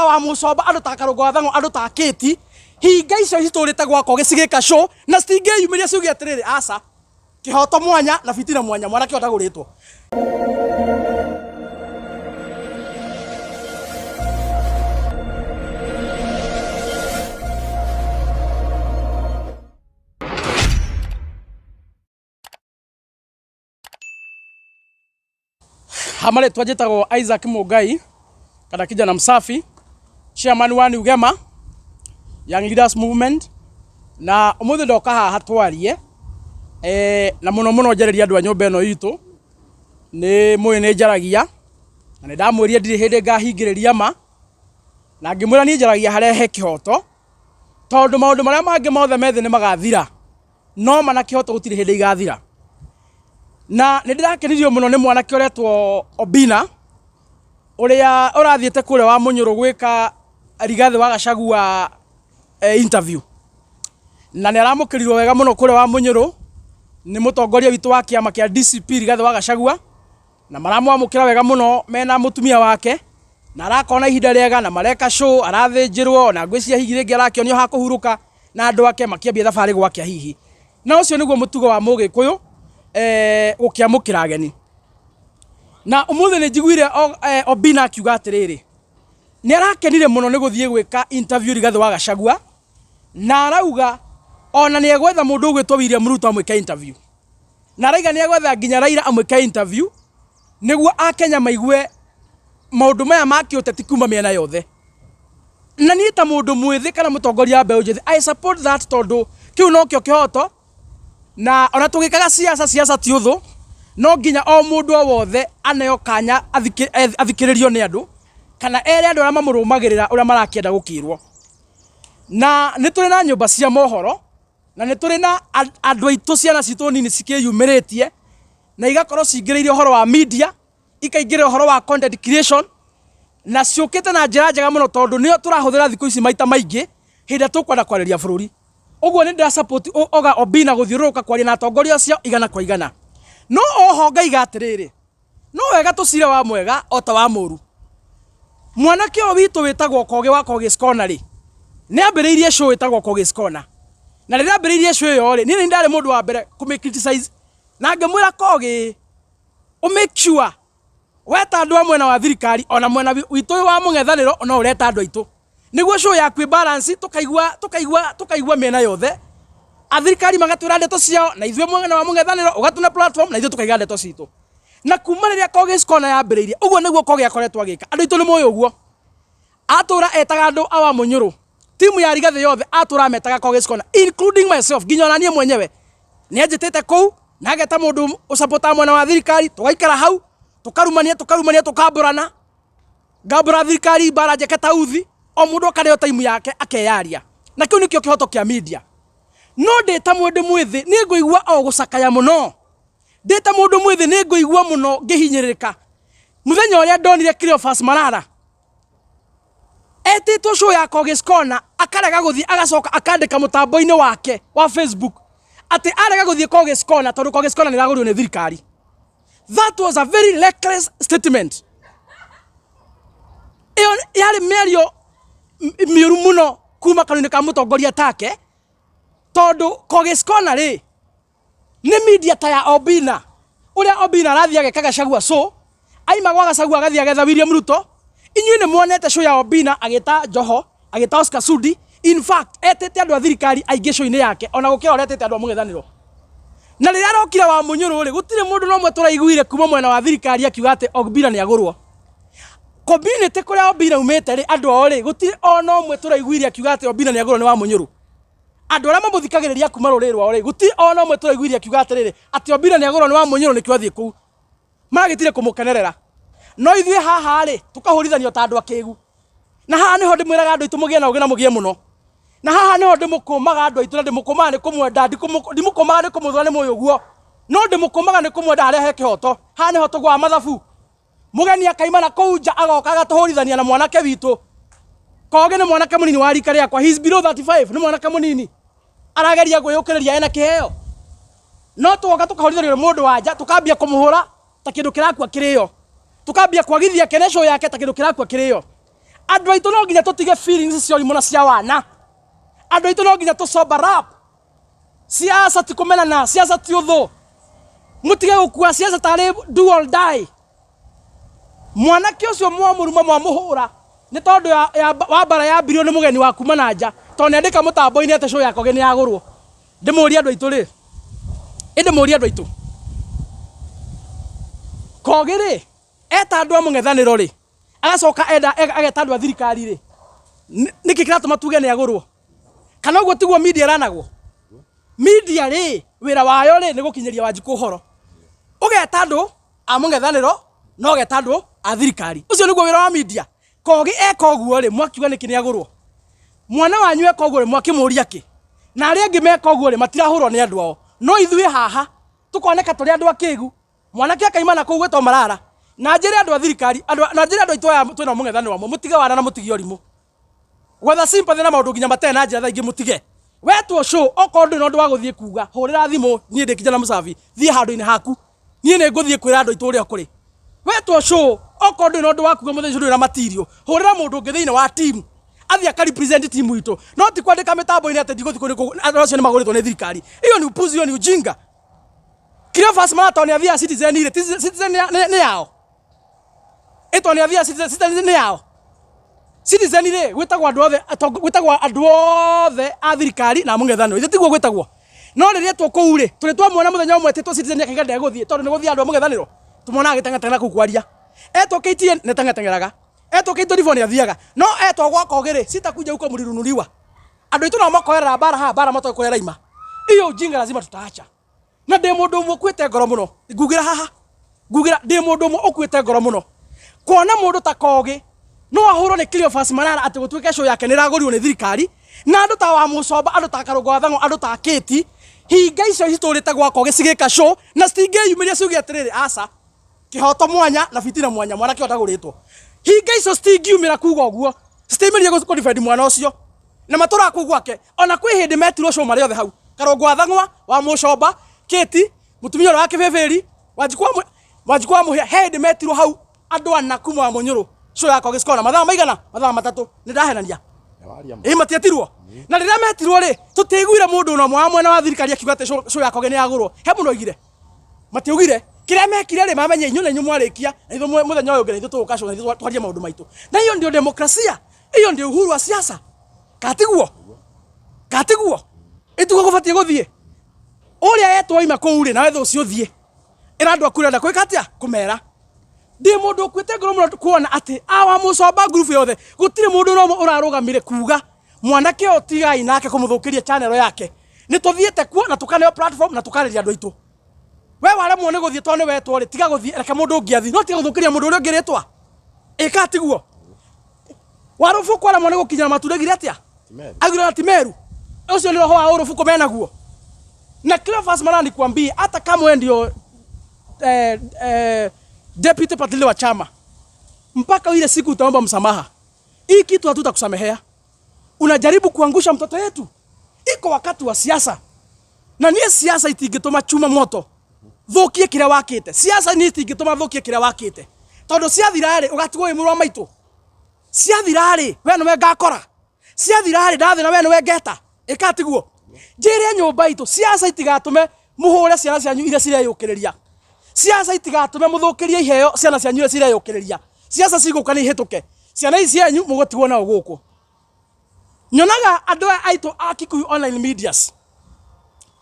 ta wa Mũcomba, andũ ta Karũngũ wa Thang'wa, andũ ta Kĩti, hinga icio citũrĩte gwa Kogi cigĩka show na citingĩyumĩria ciuge atĩrĩrĩ, aca, kĩhoto mwanya na fitina mwanya, mwanake ũyũ ndagũrĩtwo. Ha marĩtwa njĩtagwo Isaac Mũngai kana kijana msafi, chairman wa New Gema Young Leaders Movement, na ũmũthĩ ndoka haha twarie na mũno mũno njarĩrie andũ a nyũmba ĩno itũ. Nĩ mũĩ nĩ njaragia na nĩ ndamwĩrire ndirĩ hĩndĩ ngahingĩrĩria ma, na ngĩmwĩra niĩ njaragia harĩa he kĩhoto, tondũ maũndũ marĩa mangĩ mothe me thĩ nĩ magathira. No ma na kĩhoto gũtirĩ hĩndĩ igathira. Na nĩ ndĩrakenirio mũno nĩ mwanake ũretwo Obina, ũrĩa ũrathiĩte kũrĩa wa Mũnyũrũ gwĩka Rigathĩ wa Gachagua interview. Na nĩ aramũkĩrirwo wega mũno kũrĩa wa Mũnyũrũ nĩ mũtongoria witũ wa kĩama kĩa DCP Rigathĩ wa Gachagua. Na maramwamũkĩra wega mũno mena mũtumia wake, na arakorwo na ihinda rĩega na mareka show, arathĩnjĩrwo, na ngwĩciria hihi rĩngĩ arakĩonio ha kũhurũka na andũ ake makĩambia thabarĩ gwakĩa hihi. Na ũcio nĩguo mũtugo wa mũgĩkũyũ gũkĩamũkĩra ageni. Na ũmũthĩ nĩ njiguire Obina akiuga atĩrĩrĩ, nĩ arakenire mũno nĩ gũthiĩ gwĩka interview Rigathĩ wa Gachagua, na arauga ona nĩ egwetha mũndũ ũgwĩtwo William Ruto amwĩke interview. Na araiga nĩ egwetha nginya Raila amwĩke interview nĩguo akenya maigue maũndũ maya ma kĩũteti kuma mĩena yothe. Na niĩ ta mũndũ mwĩthĩ kana mũtongoria wa mbeũ njĩthĩ, I support that tondũ kĩu nokĩo kĩhoto, na ona tũgĩkaga siasa, siasa ti ũthũ, no nginya o mũndũ o wothe aneo kanya athikĩrĩrio nĩ andũ, kana ere andũ arĩa mamũrũmagĩrĩra ũrĩa marakĩenda gũkĩrwo. Na nĩ tũrĩ na nyũmba cia mohoro, na nĩ tũrĩ na andũ aitũ ciana citũ nini cikĩyumĩrĩtie, na igakorwo cingĩrĩire ũhoro wa media, ikaingĩrĩra ũhoro wa content creation, na ciũkĩte na njĩra njega mũno tondũ nĩo tũrahũthĩra thikũ ici maita maingĩ hĩndĩ ĩrĩa tũkwenda kwarĩria bũrũri. Ũguo nĩ ndĩra support Oga Obinna gũthiũrũrũka kwaria na atongoria acio igana kwa igana. No oho ngaiga atĩrĩrĩ, no wega tũcire wa mwega o ta wa mũru. Mwanake ũyũ witũ wĩtagwo Kogi wa Kogi's Corner rĩ, nĩ ambĩrĩirie show ĩtagwo Kogi's Corner. Na rĩrĩa ambĩrĩirie show ĩyo rĩ, niĩ nĩ ndarĩ mũndũ wa mbere kũmĩ criticize na ngĩmwĩra Kogi, ũ make sure weta andũ a mwena wa thirikari ona mwena witũ ũyũ wa mũng'ethanĩro no ũreta andũ aitũ. Nĩguo show yaku ĩ balance, tũkaigua, tũkaigua, tũkaigua mĩena yothe. Athirikari magatwĩra ndeto ciao na ithuĩ mwena wa mũng'ethanĩro ũgatũne platform na ithuĩ tũkaiga ndeto citũ. Na kuma rĩrĩa Kogi's Corner yambĩrĩirie, ũguo nĩguo Kogi akoretwo agĩka. Andũ aitũ nĩ moĩ ũguo. Atũra etaga andũ a Wamunyũrũ, timu ya Rigathĩ yothe atũra ametaga Kogi's Corner, including myself, nginya ona niĩ mwenyewe. Nĩ anjĩtĩte kũu, na ageta mũndũ ũcapotaga mwena wa thirikari, tũgaikara hau, tũkarumania, tũkarumania, tũkambũrana. Ngambũra thirikari mbara njeke ta uthi, o mũndũ akarĩo time yake akeyaria. Na kĩu nĩkĩo kĩhoto kĩa media. No ndĩ ta mũndũ mwĩthĩ, nĩ ngũigua o gũcakaya mũno. Ndĩ ta mũndũ mwĩthĩ nĩ ngũigua mũno ngĩhinyĩrĩrĩka. Mũthenya ũrĩa ndonire Cleophas Malala etĩtwo show ya Kogi's Corner akarega gũthiĩ, agacoka akandĩka mũtambo-inĩ wake wa Facebook atĩ arega gũthiĩ Kogi's Corner tondũ Kogi's Corner nĩ ĩragũrirwo nĩ thirikari. That was a very reckless statement. Ĩyo yarĩ mĩario mĩũru mũno kuma kanua-inĩ ka mũtongoria take, tondũ Kogi's Corner rĩ, nĩ media ta ya Obina, ũrĩa Obina arathiĩ ageka Gachagua show, aima gwa Gachagua agathiĩ agetha William Ruto. Inyuĩ nĩ muonete show ya Obina agĩta Joho, agĩta Oscar Sudi, in fact etĩte andũ a thirikari aingĩ show-inĩ yake ona gũkĩra ũrĩa etĩte andũ a mũng'ethanĩro. Na rĩrĩa arokire wa Mũnyũrũ rĩ, gũtirĩ mũndũ na ũmwe tũraiguire kuma mwena wa thirikari akiuga atĩ Obina nĩ agũrwo. Community kũrĩa Obina aumĩte rĩ, andũ ao rĩ, gũtirĩ ona ũmwe tũraiguire akiuga atĩ Obina nĩ agũrwo nĩ wa Mũnyũrũ. Andũ arĩa mamũthikagĩrĩria kuma rũrĩrĩ rwao rĩ, gũtirĩ ona ũmwe tũraiguire akiuga atĩrĩrĩ, atĩ Obina nĩ agũrwo nĩ wa Mũnyũrũ nĩkĩo athiĩ kũu. Maragĩtire kũmũkenerera. No ithuĩ haha rĩ, tũkahũrithanio ta andũ akĩgu. Na haha nĩho ndĩmwĩraga andũ aitũ mũgĩe na ũgĩ na mũgĩe mũno. Na haha nĩho ndĩmũkũmaga andũ aitũ na ndĩmũkũmaga nĩ kũmwenda, ndimũkũmaga nĩ kũmũthũra nĩ mũĩ ũguo. No ndĩmũkũmaga nĩ kũmwenda harĩa he kĩhoto. Haha nĩho tũgũaga mathabu. Mũgeni akaima na kũu nja agoka agatũhũrithania na mwanake witũ. Kogi nĩ mwanake mũnini wa rika rĩakwa. He is below 35, nĩ mwanake mũnini. Arageria gwĩyũkĩrĩria ena kĩheo. No tũgoka tũkahũrithanio nĩ mũndũ wa nja, tũkambia kũmũhũra ta kĩndũ kĩrakua kĩrĩo. Tũkambia kwagithia kene show yake ta kĩndũ kĩrakua kĩrĩo. Andũ aitũ no nginya tũtige feelings cia ũrimũ na cia wana. Andũ aitũ no nginya tũ sober up. Siasa ti kũmenana, siasa ti ũthũ. Mũtige gũkua siasa tarĩ do or die. Mwanake ũcio mwamũruma mwamũhũra nĩ tondũ ya, ya, wa mbara yambirio nĩ mũgeni wa kuma na nja tondũ nĩandĩka mũtambo-inĩ atĩ show ya Kogi nĩ yagũrwo. Ndĩmũrie andũ aitũ rĩ, ĩndĩmũrie andũ aitũ, Kogi rĩ, eta andũ a mũng'ethanĩro rĩ, agacoka enda ageta andũ a thirikari rĩ, nĩkĩ kĩratũma tuge nĩ agũrwo? Kana ũguo tiguo media ĩranagwo? Media rĩ, wĩra wayo rĩ, nĩ gũkinyĩria Wanjikũ ũhoro. Ũgeta andũ a mũng'ethanĩro na ũgeta andũ a thirikari. Ũcio nĩguo wĩra wa media. Kogi eka ũguo rĩ, mwakiuga nĩkĩ nĩ agũrwo? Mwana wanyu eka ũguo rĩ, mwakĩmũria kĩ? Na arĩa angĩ meka ũguo rĩ, matirahũrwo nĩ andũ ao. No ithuĩ haha, tũkoneka tũrĩ andũ akĩgu. Mwanake akaima na kũu gwĩtwo marara. Na njĩre andũ a thirikari, andũ, na njĩre andũ aitũ aya twĩnao mũng'ethanĩro amwe, mũtige wana na mũtige ũrimũ. Gwetha sympathy na maũndũ nginya matarĩ na njĩra thaa ingĩ mũtige. Wetwo show, okorwo ndũrĩ na ũndũ wa gũthiĩ kuga, hũrĩra thimũ, niĩ ndĩ kijana msafi, thiĩ handũ-inĩ haku. Niĩ nĩ ngũthiĩ kwĩra andũ aitũ ũrĩa kũrĩ. Wetwo show, okorwo ndũrĩ na ũndũ wa kuga mũthenya ũcio ndũrĩ na material, hũrĩra mũndũ ũngĩ thĩinĩ wa team, athiĩ aka represent team itũ. No ti kwandĩka mĩtambo-inĩ atĩ ndigũthiĩ kũu nĩ kũ- andũ acio nĩ magũrĩtwo nĩ thirikari. Hiyo ni upuzi, hiyo ni ujinga. Cleophas Malata nĩ athiaga Citizen rĩ, ti Citizen nĩ yao? Ĩtwa nĩ athiaga Citizen, Citizen nĩ yao? Citizen rĩ, gwĩtagwo andũ othe, gwĩtagwo andũ othe a thirikari na a mũng'ethanĩro. Ithe tiguo gwĩtagwo? No rĩrĩa etwo kũu rĩ, tũrĩ twamuona mũthenya ũmwe etĩtwo Citizen akauga ndegũthiĩ tondũ nĩ gũthiaga andũ a mũng'ethanĩro? Tũmuonaga agĩteng'ateng'era kũu kwaria. Etwo KTN nĩ ateng'ateng'eraga. Etwo K24 nĩ athiaga. No etwo gwa Kogi rĩ, sitakuja huko mlinunuliwa. Andũ aitũ nao makoerera mbara haha mbara matoĩ kũrĩa ĩraima. Hiyo ujinga lazima tutaacha. Na ndĩ mũndũ ũmwe ũkuĩte ngoro mũno. Ngugĩra haha. Ngugĩra ndĩ mũndũ ũmwe ũkuĩte ngoro mũno. Kuona mũndũ ta Kogi no ahũrwo nĩ Cleophas Malala atĩ gũtuĩke show yake nĩ ĩragũrirwo nĩ thirikari na andũ ta Wamũcomba, andũ ta Karũngo wa Thang'wa, andũ ta Kĩti, hinga icio citũrĩte gwa Kogi cigĩka show na citingĩyumĩria ciuge atĩrĩrĩ aca. Kĩhoto mwanya na fitina mwanya, mwanake ũyũ ndagũrĩtwo. Hinga icio citingiumĩra kuga ũguo, citiumĩrire kũ defend mwana ũcio. Na matũraga kũu gwake. Ona kwĩ hĩndĩ metirwo show marĩ othe hau. Karũngũ wa Thang'wa, wa Mũcomba, Kĩti, mũtumia ũrĩa wa Kĩbĩbĩri, Wanjikũ wa Wanjikũ wa Mũhĩa, he hĩndĩ metirwo hau andũ ana kuma wa Mũnyũrũ show ya Kogi Scholar mathaa maigana? Mathaa matatũ. Nĩ ndahenania? Ĩ matietirwo? Na rĩrĩa metirwo rĩ, tũtiaiguire mũndũ ona ũmwe wa mwena wa thirikari akiuga atĩ show ya Kogi nĩ yagũrwo. He mũndũ oigire? Matiaugire. Kĩrĩa mekire rĩ, mamenye inyuĩ na inyuĩ mwarĩkia, na ithuĩ mũthenya ũyũ ũngĩ na ithuĩ tũgũka show na ithuĩ twarie maũndũ maitũ. Na hiyo ndio demokrasia. Hiyo ndio uhuru wa siasa. Katiguo? Katiguo? Ĩtiguo gũbatiĩ gũthiĩ? Ũrĩa etwo oima kũu rĩ, nawe thũ ũcio ũthiĩ. Ĩra andũ aku ũrenda gwĩka atĩa? Kũmera. Ndĩ mũndũ ũkuĩte ngoro mũno kuona atĩ awa Mũcomba group yothe gũtirĩ mũndũ ona ũmwe ũrarũgamire kuga mwanake ũyũ tigai nake kũmũthũkĩria channel yake. Nĩ tũthiĩte kuo na tũkaneo platform na tũkarĩria andũ aitũ. We waremwo nĩ gũthiĩ tondũ nĩ wetwo rĩ, tiga gũthiĩ, reke mũndũ ũngĩ athiĩ. No tiga gũthũkĩria mũndũ ũrĩa ũngĩ rĩtwa. Ĩka tiguo. Warũbũkũ aremwo nĩ gũkinyĩra matunda aigire atĩa? Aigire na ti Meru. Ũcio nĩ roho wa ũrũbũkũ menaguo. Na Cleophas Malala nikwambie hata kama wewe ndio deputy party leader wa chama, mpaka ile siku utaomba msamaha, hii kitu hatutakusamehea. Unajaribu kuangusha mtoto yetu. Iko wakati wa siasa. Na niĩ siasa itingĩtũma chuma moto thũkie kĩrĩa wakĩte. Siasa niĩ itingĩtũma thũkie kĩrĩa wakĩte. Tondũ ciathira rĩ, ũgatigwo wĩ mũrũ wa maitũ. Ciathira rĩ, we nĩwe ngakora. Ciathira rĩ, ndathĩna we nĩwe ngeta. Ĩka tiguo. Njĩre nyũmba itũ, siasa itigatũme mũhũre ciana cianyu iria cireyũkĩrĩria. Siasa itigatũme mũthũkĩrie iheo ciana cianyu iria cireyũkĩrĩria. Siasa cigũka nĩ ihĩtũke. Ciana ici cianyu mũgũtigwo nao gũkũ. Nyonaga andũ aya aitũ a Kikuyu online medias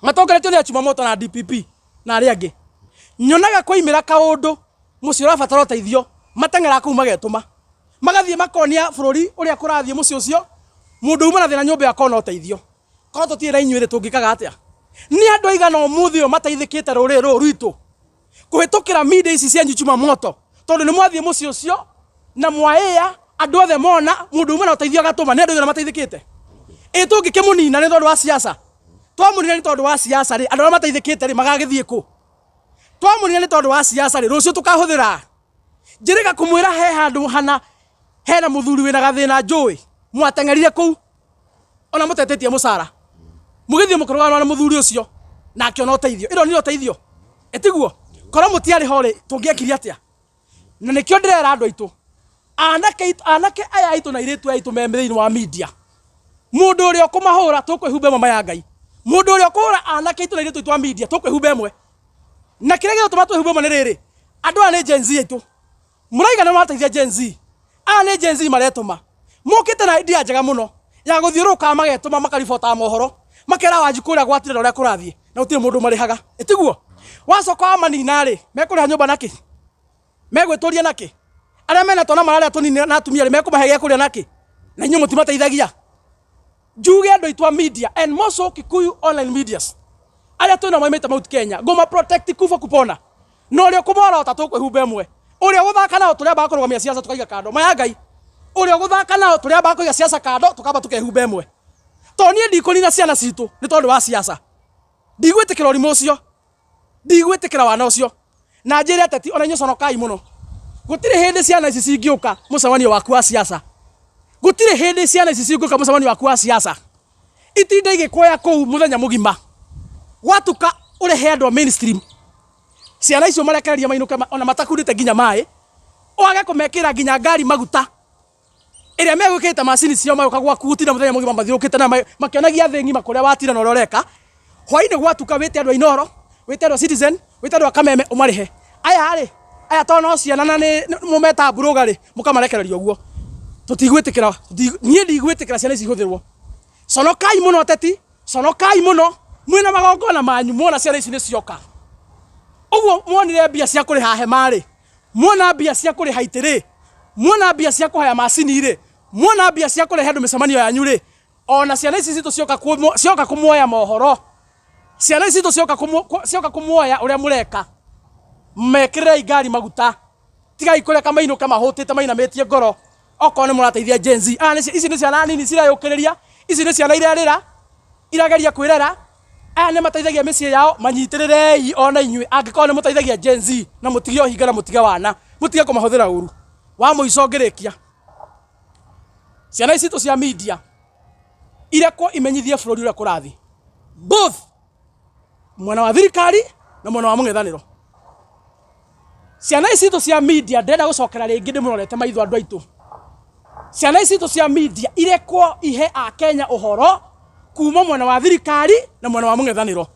matongoretio nĩ Achuma Moto na DPP na arĩa angĩ. Nyonaga kwaimĩra kaũndũ mũciĩ ũrabatara ũteithio, mateng'eraga kũu magetũma. Magathiĩ makonia bũrũri ũrĩa kũrathiĩ mũciĩ ũcio, mũndũ uma na thĩna nyũmba ĩyo akona ũteithio. Korwo tũtirĩ na inyuĩ rĩ, tũngĩkaga atĩa? Nĩ andũ aigana ũmũthĩ ũyũ mateithĩkĩte rũrĩrĩ rũrũ rwitũ kũhĩtũkĩra media ici cianyu Chuma Moto, tondũ nĩ mwathiĩ mũciĩ ũcio na mwaĩa andũ othe mona mũndũ uma na ũteithio agatũma. Nĩ andũ aigana mateithĩkĩte? Ĩ tũngĩkĩmũnina nĩ tondũ wa siasa? Twamũnina nĩ tondũ wa siasa rĩ, andũ arĩa mateithĩkĩte rĩ magagĩthiĩ kũ? Twamũnina nĩ tondũ wa siasa rĩ, rũciũ tũkahũthĩra njĩrĩga kũmwĩra he handũ hana hena mũthuri wĩna gathĩna njũĩ mwateng'erire kũu ona mũtetĩtie mũcara mũgĩthiĩ mũkĩrũgama na mũthuri ũcio na akĩona ũteithio. Ĩno nĩ ũteithio ĩtiguo? Korwo mũtiarĩ ho rĩ, tũngĩekire atĩa? Na nĩkĩo ndĩrera andũ aitũ, Anake anake aya aitũ na airĩtu aya aitũ me thĩinĩ wa media, mũndũ ũrĩa ũkũmahũra tũkwĩhumba ĩmwe maya Ngai. Mũndũ ũrĩa ũkũhũra anake aitũ na airĩtu aitũ a media tũkwĩhumba ĩmwe. Na kĩrĩa gĩgũtũma twĩhumbe ĩmwe nĩ rĩrĩ, andũ aya nĩ Gen Z aitũ. Mũraiga nĩ marateithia Gen Z. Aya nĩ Gen Z maretũma. Mokĩte na idea njega mũno ya gũthiũrũrũkaga magetũma makaribotaga mohoro. Makera Wanjikũ ũrĩa gwatire na ũrĩa kũrathiĩ na gũtirĩ mũndũ marĩhaga. Ĩtiguo? Wacoka wamanina rĩ, mekũrĩha nyũmba nakĩ? Megwĩtũria nakĩ? Arĩa mena twana mararĩa tũnini na atumia rĩ, mekũmahe gĩa kũrĩa nakĩ? Na inyuĩ mũtimateithagia. Njuge andũ aitũ a media and more so Kikuyu online medias arĩa twĩnao maimĩte Mount Kenya, ngũma protect kufa kupona. Na ũrĩa ũkũmorota tũkwĩhumba ĩmwe. Ũrĩa ũgũthaka nao tũrĩambaga kũrũgamia siasa tũkaiga kando. Ma ya Ngai. Ũrĩa ũgũthaka nao tũrĩambaga kũiga siasa kando tũkamba tũkehumba ĩmwe. Tondũ niĩ ndikũnina ciana citũ nĩ tondũ wa siasa. Ndigwĩtĩkĩra ũrimũ ũcio. Ndigwĩtĩkĩra wana ũcio. Na njĩre ateti ona inyuĩ conokai mũno. Gũtirĩ hĩndĩ ciana ici cingĩũka mũcemanio waku wa siasa. Gũtirĩ hĩndĩ ciana ici cingĩũka mũcemanio waku wa siasa. Itinde igĩkuoya kũu mũthenya mũgima. Gwatuka ũrehe andũ a mainstream. Ciana icio marekererie mainũke ona matakundĩte nginya maĩ. Wage kũmekĩra nginya ngari maguta. Ĩrĩa megwĩkĩrĩte macini ciao magĩũka gwaku gũtinda mũthenya mũgima mathiũrũrũkĩte na makĩonagia thĩ ng'ima kũrĩa watinda na ũrĩa ũreka. Hwainĩ gwatuka wĩte andũ a Inooro, wĩte andũ a Citizen, wĩte andũ a Kameme ũmarĩhe. Aya rĩ, aya tondũ no ciana na nĩ mũmetaga mburũga rĩ, mũkamarekereria ũguo. Tũtigwĩtĩkĩra, niĩ ndigwĩtĩkĩra ciana ici ihũthĩrwo. Conokai mũno ateti, conokai mũno, mwĩna magongona manyu muona ciana ici nĩ cioka. Ũguo muonire mbia cia kũrĩha hema rĩ, muona mbia cia kũrĩha itĩ rĩ, muona mbia cia kũhaya macini rĩ, muona mbia cia kũrehe andũ mĩcemanio yanyu rĩ, ona ciana ici citũ cioka cioka kũmuoya mohoro, ciana ici citũ cioka cioka kũmuoya ũrĩa mũreka, mekĩrĩrei ngari maguta, tigai kũreka mainũke mahũtĩte mainamĩtie ngoro, okorwo nĩ mũrateithia Gen Z. Aya nĩ ici nĩ ciana nini cireyũkĩrĩria, ici nĩ ciana irerĩra, irageria kwĩrera, aya nĩ mateithagia mĩciĩ yao, manyitĩrĩrei ona inyuĩ angĩkorwo nĩ mũteithagia Gen Z na mũtige ũhinga na mũtige wana, mũtige kũmahũthĩra ũru. Wa mũico ngĩrĩkia, ciana ici citũ cia media irekwo imenyithie bũrũri ũrĩa kũrathiĩ, both mwena wa thirikari na mwena wa mũng'ethanĩro. Ciana ici citũ cia media ndĩrenda gũcokera rĩngĩ ndĩmũrorete maitho andũ aitũ. Ciana ici citũ cia media irekwo ihe Akenya ũhoro kuma mwena wa thirikari na mwena wa mũng'ethanĩro.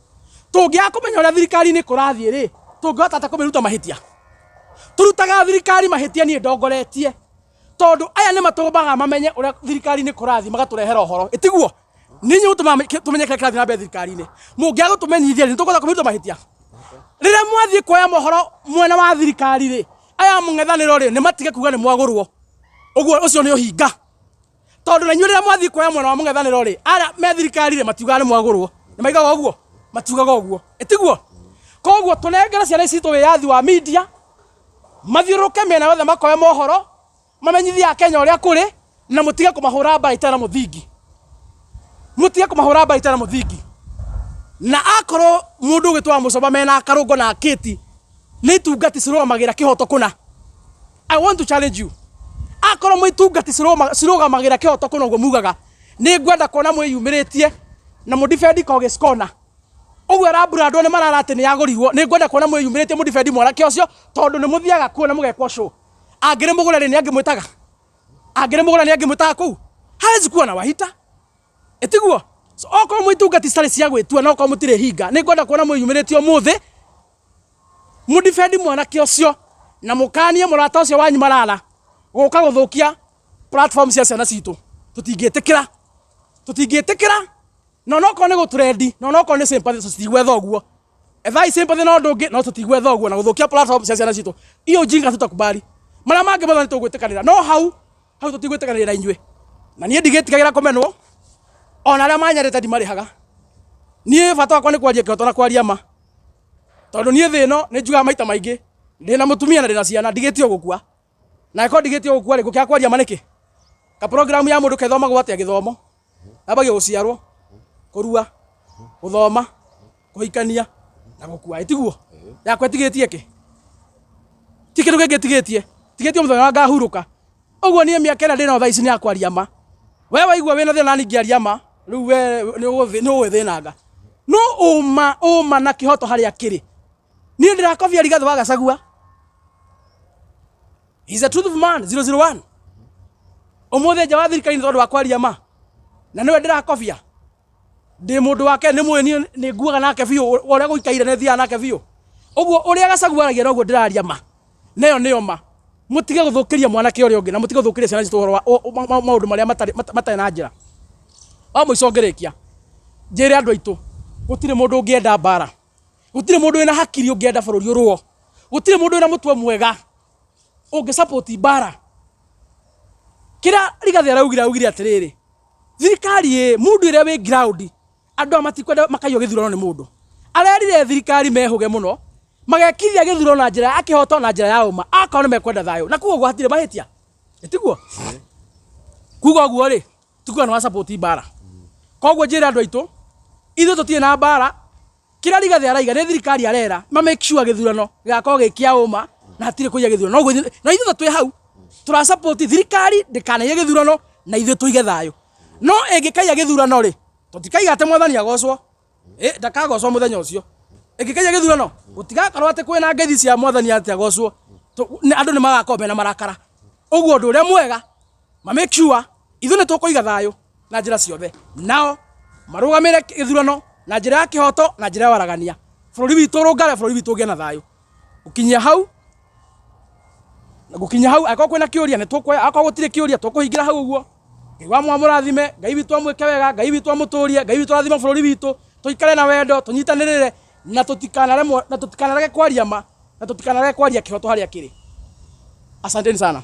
Tũngĩaga kũmenya ũrĩa thirikari-inĩ kũrathiĩ rĩ, tũngĩhota atĩa kũmĩruta mahĩtia? Tũrutaga thirikari mahĩtia niĩ ndongoretie. Tondũ aya nĩ matũmaga mamenye ũrĩa thirikari-inĩ kũrathiĩ magatũrehera ũhoro. Ĩtiguo? Nĩ inyuĩ mũtũmaga tũmenye kĩrĩa kĩrathiĩ na mbere thirikari-inĩ. Mũngĩaga gũtũmenyithia rĩ, nĩ tũkũhota kũmĩruta mahĩtia? Rĩrĩa mwathiĩ kuoya mohoro mwena wa thirikari rĩ, aya a mũng'ethanĩro rĩ, nĩ matige kuga nĩ mwagũrwo. Ũguo ũcio nĩ ũhinga. Tondũ na inyuĩ rĩrĩa mwathiĩ kuoya mwena wa mũng'ethanĩro rĩ, arĩa me thirikari rĩ, matiugaga nĩ mwagũrwo. Nĩ maigaga ũguo? Matiugaga ũguo. Ĩtiguo? Koguo tũnengere ciana ici citũ wĩyathi wa media, mathiũrũrũke mĩena yothe makoe mohoro, mamenyithie Akenya ũrĩa kũrĩ, na mũtige kũmahũra mbara itarĩ na mũthingi. Mũtige kũmahũra mbara itarĩ na mũthingi. Na akorwo mũndũ ũgĩtwo wa Mũcoba mena Karũngo na Kĩti nĩ itungati cirũgamagĩra kĩhoto kũna. I want to challenge you. Akorwo mwĩ itungati cirũgamagĩra kĩhoto kũna ũguo mugaga, nĩ ngwenda kuona mwĩyumĩrĩtie na mũdefend Kogis Corner. Ũguo ĩrabrandwo nĩ marara atĩ nĩ yagũrirwo. Nĩ ngwenda kuona mwĩyumĩrĩtie mũdefend mwanake ũcio tondũ nĩ mũthiaga kuo na mũgekwo show. Angĩrĩ mũgũre rĩ nĩ angĩmwĩtaga? Angĩrĩ mũgũre nĩ angĩmwĩtaga kũu? Hawezi kuwa na wahita. Ĩtiguo? So, okorwo mwĩ itungati citarĩ cia gwĩtua na okorwo mũtirĩ hinga, nĩ ngwenda kuona mwĩyumĩrĩtie ũmũthĩ mũdefend mwanake ũcio na mũkanie mũrata ũcio wanyu marara gũka gũthũkia platform cia ciana citũ. Tũtingĩtĩkĩra. Tũtingĩtĩkĩra na onokorwo nĩ gũtrendi na onokorwo nĩ sympathy tũtigwetha ũguo. Ethai sympathy na ũndũ ũngĩ no tũtigwetha ũguo na gũthũkia platform cia ciana citũ. Hiyo ujinga hatutakubali. Marĩa mangĩ mothe nĩ tũgwĩtĩkanĩra no hau hau tũtigwĩtĩkanĩria na inyuĩ. Na niĩ ndigĩtigagĩra kũmenwo ona arĩa manyendete ndimarĩhaga. Niĩ bata wakwa nĩ kwaria kĩhoto na kwaria ma. Tondũ niĩ thĩ ĩno nĩ njugaga maita maingĩ ndĩna mũtumia na ndĩna ciana ndigĩtio gũkua. Na angĩkorwo ndigĩtio gũkua rĩ ngũkĩaga kwaria ma nĩkĩ? Ka program ya mũndũ kethomagwo atĩa gĩthomo? Yambagia gũciarwo, kũrua, gũthoma, kũhikania na gũkua. Ĩtiguo? Yakwa ĩtigĩtie kĩ? Ti kĩndũ kĩngĩ ĩtigĩtie. Tigĩtie mũthenya ũrĩa ngahurũka. Ũguo niĩ mĩaka ĩrĩa ndĩnayo thaa ici nĩ ya kwaria ma. We waigua wĩna thĩna nani ngĩaria ma, rĩu we nĩ ũgwĩthĩnanga. No ũma, ũma na kĩhoto harĩa kĩrĩ. Niĩ ndĩrakobia Rigathĩ wa Gachagua. He's a truthful man, 001. Ũmũthĩ nja wa thirikari nĩ tondũ wa kwaria ma. Na nĩwe ndĩrakobia. Ndĩ mũndũ wake nĩ mũĩ niĩ nĩ nguaga nake biũ ũrĩa gũikaire nĩ thiaga nake biũ. Ũguo ũrĩa Gachagua aragia noguo ndĩraria ma. Na ĩyo nĩyo ma. Mũtige gũthũkĩria mwanake ũrĩa ũngĩ na mũtige gũthũkĩria ciana citũ ũhoro wa maũndũ marĩa matarĩ matarĩ na njĩra. Wa mũico ngĩrĩkia, njĩre andũ aitũ gũtirĩ mũndũ ũngĩenda mbara. Gũtirĩ mũndũ wĩna hakiri ũngĩenda bũrũri ũrũo. Gũtirĩ mũndũ wĩna mũtwe mwega ũngĩ support mbara. Kĩrĩa Rigathĩ araugire araugire atĩrĩrĩ, thirikari ĩ mũndũ ĩrĩa wĩ ground andũ aya matikwenda makaiywo gĩthurano nĩ mũndũ. Arerire thirikari mehũge mũno magekithia gĩthurano na njĩra ya kĩhoto na njĩra ya ũma akorwo nĩ mekwenda thayũ na kuga ũguo hatirĩ mahĩtia. Tiguo? Kuga ũguo rĩ, tikuga nĩ wa support mbara. Koguo njĩre andũ aitũ ithuĩ tũtirĩ na mbara. Kĩrĩa Rigathĩ araiga nĩ thirikari arera ma make sure gĩthurano gĩgakorwo gĩ kĩa ũma na hatirĩ kũiya gĩthurano. Noguo na ithuĩ twĩ hau tũra support thirikari ndĩkanaiye gĩthurano na ithuĩ tũige thayũ. No ĩngĩkaiya gĩthurano rĩ, tũtikaiga atĩ mwathani agocwo. Ĩ ndakagocwo mũthenya ũcio. Ĩngĩkaiya gĩthurano gũtigakorwo atĩ kwĩna ngeithi cia mwathani atĩ agocwo. Andũ nĩ magakorwo mena marakara. Ũguo ũndũ ũrĩa mwega ma make sure ithuĩ nĩ tũkũiga thayũ na njĩra ciothe nao marũgamĩre gĩthurano na njĩra ya kĩhoto na njĩra ya waragania bũrũri witũ ũrũngare bũrũri witũ ũgĩe na thayũ gũkinyia hau gũkinyia hau angĩkorwo kwĩna kĩũria nĩ tũkuoya akorwo gũtirĩ kĩũria tũkũhingĩra hau ũguo Ngai wa mwamũrathime Ngai witũ amwĩke wega Ngai witũ amũtũrie Ngai witũ arathime bũrũri witũ tũikare na wendo tũnyitanĩrĩre na tũtikanaremwo na tũtikanarege kwaria ma na tũtikanarege kwaria kĩhoto harĩa kĩrĩ asanteni sana.